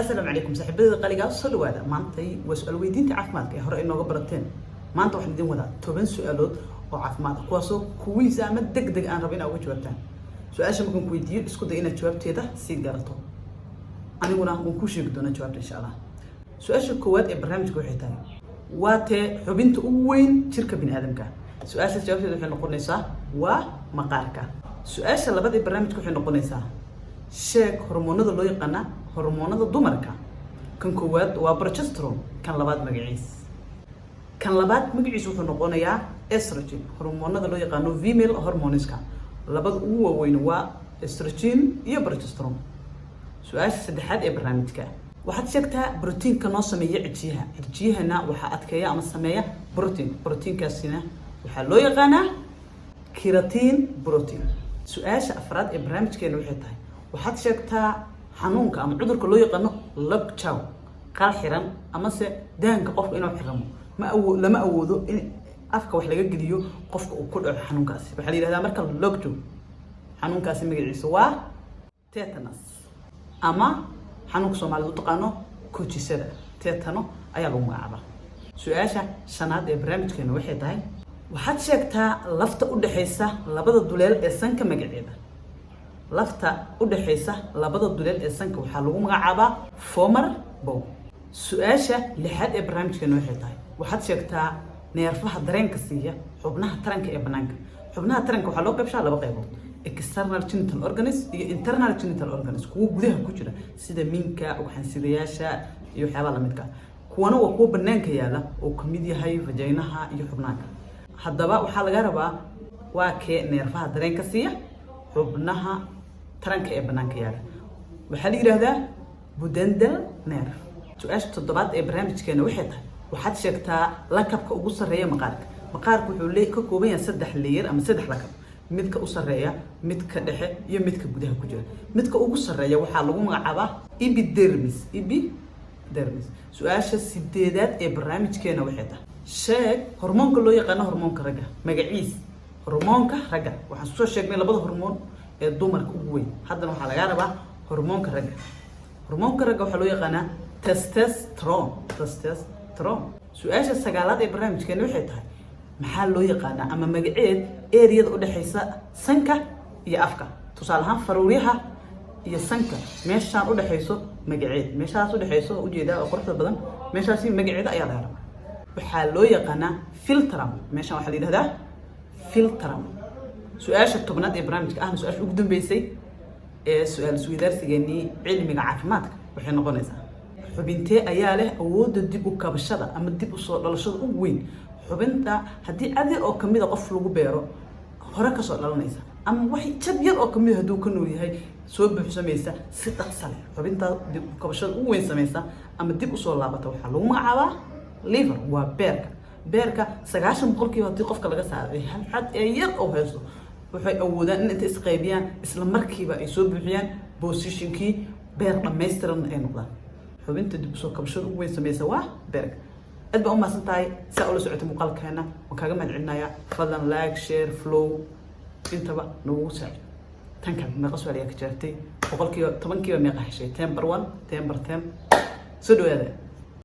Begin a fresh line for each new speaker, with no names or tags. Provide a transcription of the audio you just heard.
Asalaamu calaykum, saaxiibadada qaligaa, soo dhawaada. Maantay waa su-aal weydiinta caafimaadka ee hore inooga barateen. Maanta waxaan idin wadaa 10 su-aalood oo caafimaad ah, kuwaasoo kuwiisa ama deg deg aan rabo inaad uga jawaabtaan. Su-aasha markaan ku weydiiyo, isku day inaad jawaabteeda sii garato, aniguna waan kuu sheegi doonaa jawaabta, insha Allah. Su-aasha koowaad ee barnaamijka waxay tahay: waa tee xubinta ugu weyn jirka bini aadamka? Su-aashaas jawaabteeda waxay noqonaysaa waa maqaarka. Su-aasha labaad ee barnaamijka waxay noqonaysaa: sheeg hormoonada loo yaqaana hormoonada dumarka. Kan koowaad waa progesterone, kan labaad magaciis? Kan labaad magaciis wuxuu noqonayaa estrogen. Hormoonada loo yaqaano female hormoneska, labada ugu waaweyn waa estrogen iyo progesterone. Su-aasha saddexaad ee barnaamijka: waxaad sheegtaa brotiinka noo sameeya cijiyaha. Cijiyahana waxaa adkeeya ama sameeya protein, proteinkaasina waxaa loo yaqaanaa keratin protein. Su-aasha afraad ee barnaamijkeena waxay tahay: waxaad sheegtaa xanuunka ama cudurka loo yaqaano lockjaw, qal xiran amase daanka qofka inuu xiramo, ma awo lama awoodo in afka wax laga geliyo qofka uu ku dhaco xanuunkaasi. Waxaa la yihahdaa marka lockjaw, xanuunkaasi magaciisa waa tetanus, ama xanuunka Soomaalida u taqaano koojisada, tetano ayaa lagu magacaabaa. Su-aasha shanaad ee barnaamijkeena waxay tahay: waxaad sheegtaa lafta u dhexaysa labada duleel ee sanka magaceeda. Lafta u dhexaysa labada duleel ee sanka waxaa lagu magacaabaa vomer bone. Su-aasha lixaad ee barnaamijkeena waxay tahay: waxaad sheegtaa neerfaha dareenka siiya xubnaha taranka ee banaanka. Xubnaha taranka waxaa loo qaybshaa laba qaybood: external genital organs iyo internal genital organs, kuwo gudaha ku jira sida minka, ugxansidayaasha iyo waxyaabaha lamidka. Kuwana waa kuwo banaanka yaala oo kamid yahay vaginaha iyo xubnaha kale. Haddaba waxaa laga rabaa: waa kee neerfaha dareenka siiya xubnaha taranka ee banaanka yaala? Waxaa la yidhaahdaa pudendal nerve. Su-aasha toddobaad ee barnaamijkeena waxay tahay: waxaad sheegtaa lakabka ugu sarreeya maqaarka. Maqaarka wuxuu ka kooban yahay saddex layer ama saddex lakab: midka u sarreeya, midka dhexe iyo midka gudaha ku jira. Midka ugu sarreeya waxaa lagu magacaabaa epidermis, epidermis. Su-aasha sideedaad ee barnaamijkeena waxay tahay: sheeg hormoonka loo yaqaano hormoonka ragga magaciis. Hormoonka ragga, waxaan soo sheegnay labada hormoon ee dumarka ugu weyn, haddana waxaa lagaa rabaa hormoonka ragga. Hormoonka ragga waxaa loo yaqaanaa testosterone, testosterone. Su-aasha sagaalaad ee barnaamijkeena waxay tahay: maxaa loo yaqaanaa ama magaceed areada udhexaysa sanka iyo afka? Tusaale ahaan, faruuryaha iyo sanka meeshaan udhexayso magaceed, meeshaas udhexayso ujeedaa oo quruxda badan, meeshaasi magaceeda ayaa laga rabaa. Waxaa loo yaqaanaa philtrum. Meeshaan waxaa la yidhahdaa philtrum. Su-aasha 10aad ee barnaamijka ahna su-aasha ugu dambeysay ee su-aal isweydaarsigeenii cilmiga caafimaadka waxay noqonaysaa: xubintee ayaa leh awoodda dib u kabashada ama dib usoo dhalashada ugu weyn? Xubinta haddii cad yar oo kamida qof lagu beero hore kasoo dhalanaysa, ama wax jab yar oo kamid hadduu ka nool yahay soo buuxsamaysa si dhaqsa leh, xubinta dib u kabashada ugu weyn samaysa ama dib usoo laabata waxaa lagu magacaabaa liver, waa beerka. Beerka 90% haddii qofka laga saaray hal xad ee yar oo haysto, waxay awoodaan in inta isqaybiyaan isla markiiba ay soo buuxiyaan positionkii, beer dhammaystiran ay noqdaan. Xubinta dib usoo kabashada ugu weyn samaysa waa beerka. Aad baa u mahadsan tahay saa ula socotay muuqaalkeena, waan kaaga mahad celinayaa. Fadlan like, share, follow intaba nagu saacido. Tan kale, meeqa su-aal ayaa ka jawaabtay? 10%kiiba meeqa heshay? 10 bar 1, 10 bar 10. Soo dhawaada.